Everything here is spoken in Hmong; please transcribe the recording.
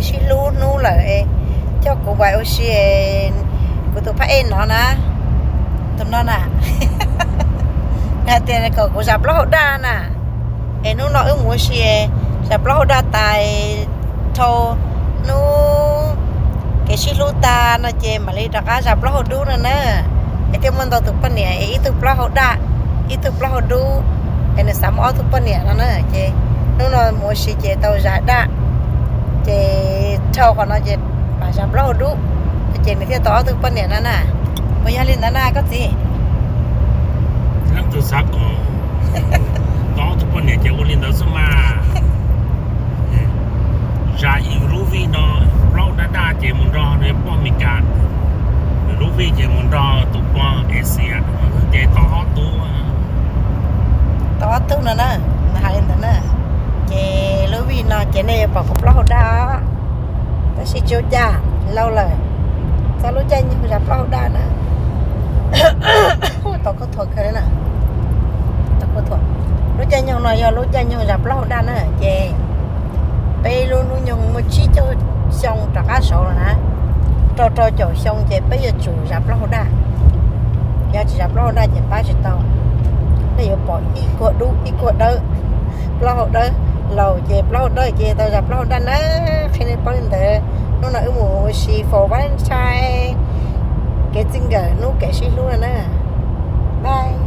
Sib hlub hnub lawm, coj kuv mus ua si, kuv tus phab ej no na, tus no na, hais tias kom kuv zam plaub hau daj na. Es hnub no wb mus ua si, zam plaub hau daj tas, dhau hnub kev sib hlub tas no ces mam li rov qab zam plaub hau dub no na. Es thiaj muaj ntau tus poj niam es ib tug plaub hau daj, ib tug plaub hau dub, es nws xav muaj ob tug poj niam no na. Ces hnub no mus ua si ces tau zam daj, ces dhau qhov no ces mam zam plaub hau dub, ces nws thiaj tau ob tug poj niam no na. Puas yog li ntawd na koj txiv? Leej twg xav kom tau ob tug poj niam ces ua li ntawd xwb mas. Zam ib lub vij no, plaub daj daj ces mus nrog nws poj Meskas, lub vij ces mus nrog tus poj Asia, ces tau ob tug. Tau ob tug no na, nws hais li ntawd na. Ces lub vij no ces nej yuav pom kuv plaub hau daj, tab sis tsis ua cas, laus lawm, txog lub caij nyoog zam plaub hau daj na. Tau khaub thuas kawg li na. Lub caij nyoog no yog lub caij nyoog zam plaub hau daj na, ces peb lub hnub nyoog muaj tsib caug xyoo rov qab saud los na, rau rau caum xyoo ces peb yuav tsum zam plaub hau daj. Yog tsis zam plaub hau daj ces pab tsis tau. Nej yuav pom ib kuag dub ib kuag dawb, plaub hau dawb, laus ces plaub hau dawb ces tau zam plaub hau daj na. Qhia nej paub li ntawd, hnub no wb mus ua si faus Valentine, kev txij nkawm hnub kev sib hlub no na. Bye.